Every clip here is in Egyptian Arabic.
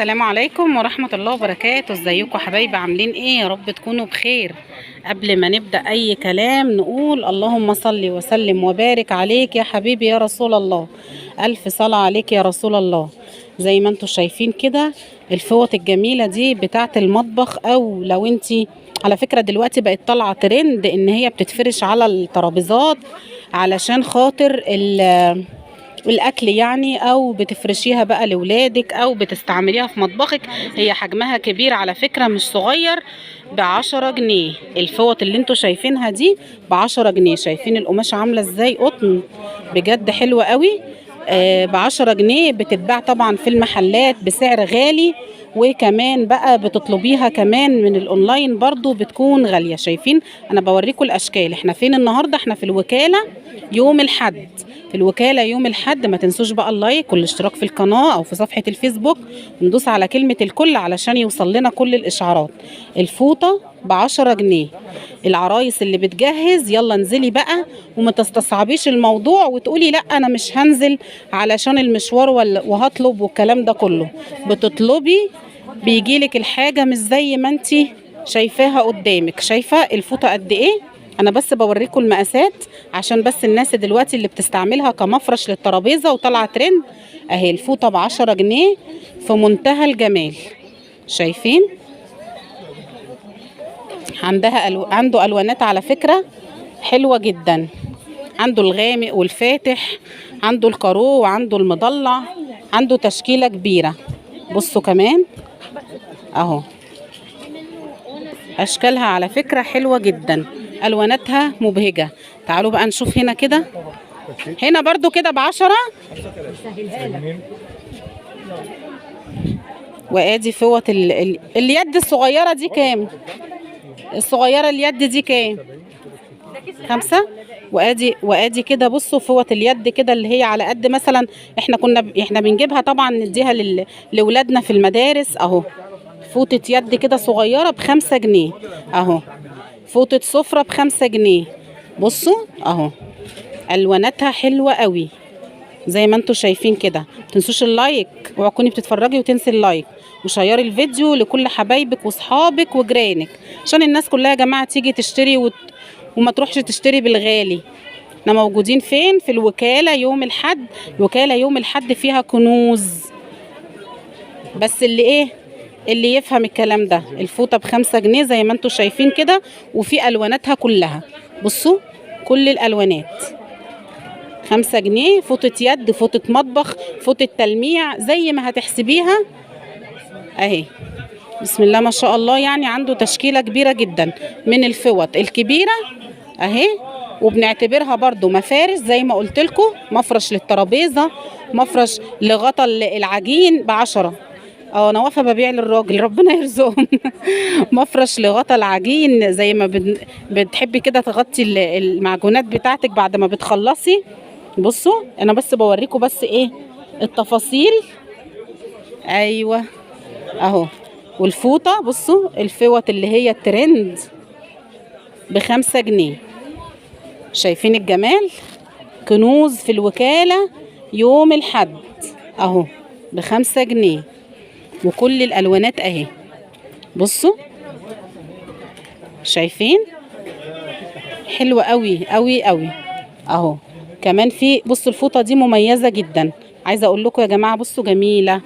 السلام عليكم ورحمة الله وبركاته. ازيكم حبايبي، عاملين ايه؟ يا رب تكونوا بخير. قبل ما نبدأ اي كلام نقول اللهم صل وسلم وبارك عليك يا حبيبي يا رسول الله، الف صلاة عليك يا رسول الله. زي ما انتم شايفين كده الفوط الجميلة دي بتاعة المطبخ، او لو انتي على فكرة دلوقتي بقت طالعة ترند ان هي بتتفرش على الترابيزات علشان خاطر الاكل يعني، او بتفرشيها بقى لولادك او بتستعمليها في مطبخك. هي حجمها كبير على فكرة، مش صغير. ب10 جنيه الفوط اللي انتوا شايفينها دي، ب10 جنيه. شايفين القماشة عاملة ازاي؟ قطن بجد حلوة قوي. ب10 جنيه بتتباع طبعا في المحلات بسعر غالي، وكمان بقى بتطلبيها كمان من الاونلاين برضو بتكون غالية. شايفين انا بوريكم الاشكال. احنا فين النهاردة؟ احنا في الوكالة يوم الحد، في الوكالة يوم الحد. ما تنسوش بقى ال like والاشتراك في القناة او في صفحة الفيسبوك، وندوس على كلمة الكل علشان يوصل لنا كل الاشعارات. الفوطة ب10 جنيه. العرايس اللي بتجهز يلا انزلي بقى، وما تستصعبيش الموضوع وتقولي لا انا مش هنزل علشان المشوار وهطلب والكلام ده كله. بتطلبي بيجيلك الحاجة مش زي ما انتي شايفاها قدامك. شايفة الفوطة قد ايه؟ انا بس بوريكم المقاسات عشان بس الناس دلوقتي اللي بتستعملها كمفرش للترابيزة وطالعة ترند. اهي الفوطة ب10 جنيه في منتهى الجمال. شايفين؟ عنده الوانات على فكرة حلوة جدا. عنده الغامق والفاتح، عنده الكارو وعنده المضلع، عنده تشكيلة كبيرة. بصوا كمان اهو اشكالها على فكرة حلوة جدا، الواناتها مبهجة. تعالوا بقى نشوف هنا كده. هنا برضو كده ب10. وادي فوط اليد الصغيرة دي كام؟ الصغيرة اليد دي كام؟ 5. وادي كده بصوا فوط اليد كده اللي هي على قد مثلا احنا بنجيبها طبعا نديها لولادنا في المدارس. اهو فوطة يد كده صغيرة ب5 جنيه اهو. فوطة سفرة ب5 جنيه. بصوا اهو الواناتها حلوة قوي زي ما انتوا شايفين كده. متنسوش ال like، اوعوا تكوني بتتفرجي وتنسي ال like، وشيري الفيديو لكل حبايبك واصحابك وجيرانك عشان الناس كلها يا جماعة تيجي تشتري وما تروحش تشتري بالغالي. احنا موجودين فين؟ في الوكالة يوم الحد. الوكالة يوم الحد فيها كنوز، بس اللي ايه اللي يفهم الكلام ده. الفوطة ب5 جنيه زي ما انتوا شايفين كده، وفي الواناتها كلها. بصوا كل الالوانات 5 جنيه. فوطة يد، فوطة مطبخ، فوطة تلميع، زي ما هتحسبيها اهي. بسم الله ما شاء الله، يعني عنده تشكيلة كبيرة جدا من الفوط الكبيرة اهي، وبنعتبرها برضو مفارش زي ما قلت لكم، مفرش للترابيزة، مفرش لغطا العجين ب10. انا واقفة ببيع للراجل ربنا يرزقهم. مفرش لغطا العجين زي ما بتحبي كده تغطي المعجونات بتاعتك بعد ما بتخلصي. بصوا انا بس بوريكم بس ايه التفاصيل. ايوه اهو. والفوطه بصوا الفوط اللي هي الترند ب5 جنيه. شايفين الجمال؟ كنوز في الوكالة يوم الحد اهو ب5 جنيه، وكل الالوانات اهي. بصوا شايفين؟ حلوة قوي قوي قوي اهو. كمان في بصوا الفوطة دي مميزة جدا، عايزة اقول لكم يا جماعة بصوا جميلة.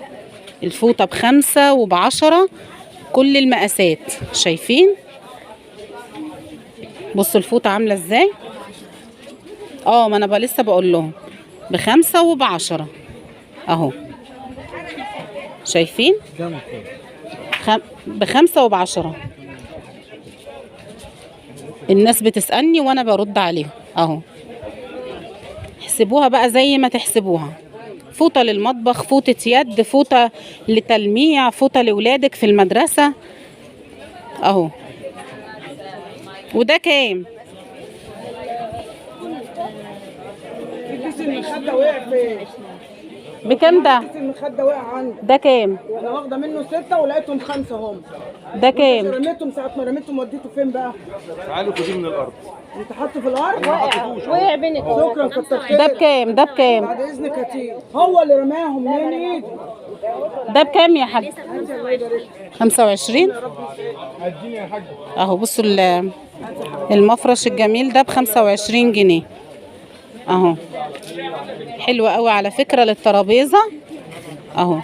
الفوطة ب5 وب10 كل المقاسات. شايفين؟ بصوا الفوطة عاملة ازاي. ما انا بقى لسه بقول لهم ب5 وب10 اهو. شايفين؟ ب5 وب10. الناس بتسألني وانا برد عليهم اهو. احسبوها بقى زي ما تحسبوها. فوطة للمطبخ، فوطة يد، فوطة لتلميع، فوطة لولادك في المدرسة اهو. وده كام؟ بكام ده؟ المخدة وقع عندي. ده كام؟ انا واخده منه 6 ولقيتهم 5 هم. ده كام؟ رميتهم ساعة ما رميتهم وديته فين بقى؟ تعالوا خديه من الارض. انت حاطه في الارض؟ وقع منك. شكرا كتر خيرك. ده بكام؟ ده بكام؟ بعد اذنك هاتيه، هو اللي رماهم من ايده. ده بكام يا حاج؟ 25. اهو بصوا المفرش الجميل ده ب25 جنيه اهو، حلو قوي على فكرة للترابيزة اهو.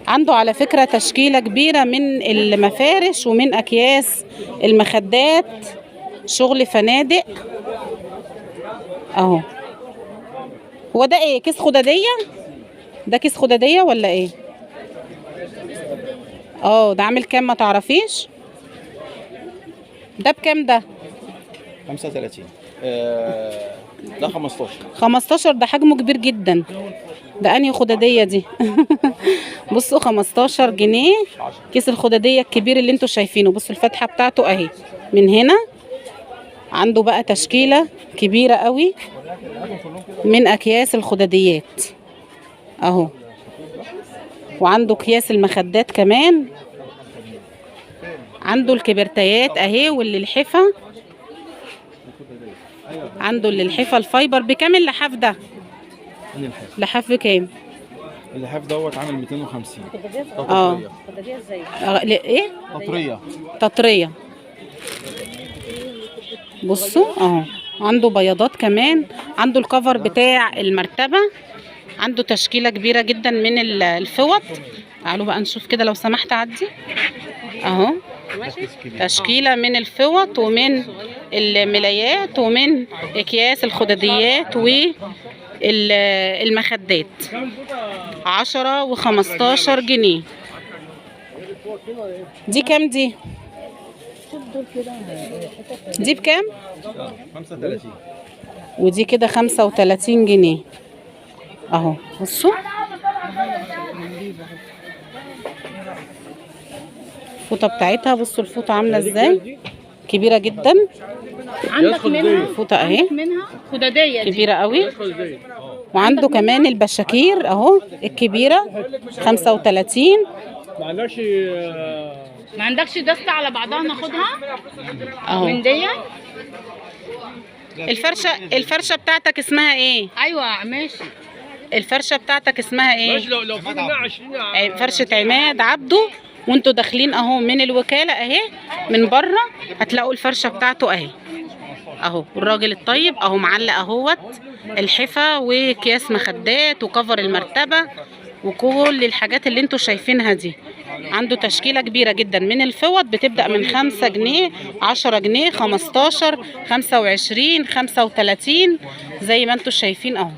عنده على فكرة تشكيلة كبيرة من المفارش ومن اكياس المخدات، شغل فنادق اهو. هو ده ايه؟ كيس خدادية؟ ده كيس خدادية ولا ايه؟ اه ده عامل كام ما تعرفيش؟ ده بكام ده؟ 35. ده 15. 15. ده حجمه كبير جدا. ده انهي خدادية دي؟ بصوا 15 جنيه كيس الخدادية الكبير اللي انتوا شايفينه. بصوا الفتحة بتاعته اهي من هنا. عنده بقى تشكيلة كبيرة قوي من اكياس الخداديات اهو، وعنده اكياس المخدات كمان، عنده الكبرتايات اهي واللحفة، عنده اللحفة ال fiber. بكام اللحاف ده؟ لحاف بكام؟ اللحاف دوت عامل 250. اه ايه؟ تطريه. تطريه. بصوا اهو عنده بياضات كمان، عنده الكفر بتاع المرتبة، عنده تشكيله كبيرة جدا من الفوط. تعالوا بقى نشوف كده لو سمحت عدي اهو، تشكيله من الفوط ومن الملايات ومن اكياس الخداديات والمخدات. 10 و15 جنيه. دي كام دي؟ دي بكام؟ 35. ودي كده 35 جنيه اهو. بصوا الفوطه بتاعتها، بصوا الفوطه عامله ازاي، كبيرة جدا. عندك منها الفوطه اهي منها خداديه دي كبيرة قوي. وعنده كمان البشاكير اهو الكبيرة 35. ما عندكش دستة على بعضها ناخدها اهو من دي؟ الفرشة بتاعتك اسمها ايه؟ ايوه ماشي. الفرشة بتاعتك اسمها ايه؟ ماشي. لو في منها 20 فرشه عماد عبده. وانتوا داخلين اهو من الوكالة اهي من بره هتلاقوا الفرشة بتاعته اهي اهو. الراجل الطيب اهو معلق اهوت الحفه واكياس مخدات وكفر المرتبة وكل الحاجات اللي انتوا شايفينها دي. عنده تشكيله كبيرة جدا من الفوط، بتبدا من 5 جنيه، 10 جنيه، 15، 25، 35 زي ما انتوا شايفين اهو.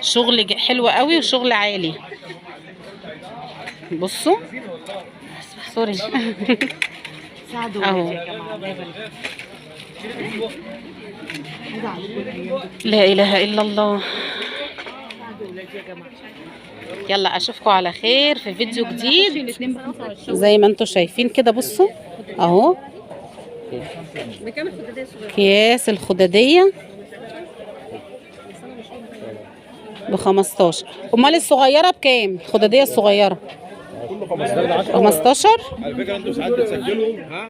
شغل حلو قوي وشغل عالي. بصوا سوري اهو. لا اله الا الله. يلا اشوفكم على خير في فيديو جديد. زي ما انتم شايفين كده بصوا اهو اكياس الخداديه ب15. امال الصغيرة بكام؟ الخداديه الصغيرة 15. على فكرة انتوا ساعات بتسجلوا.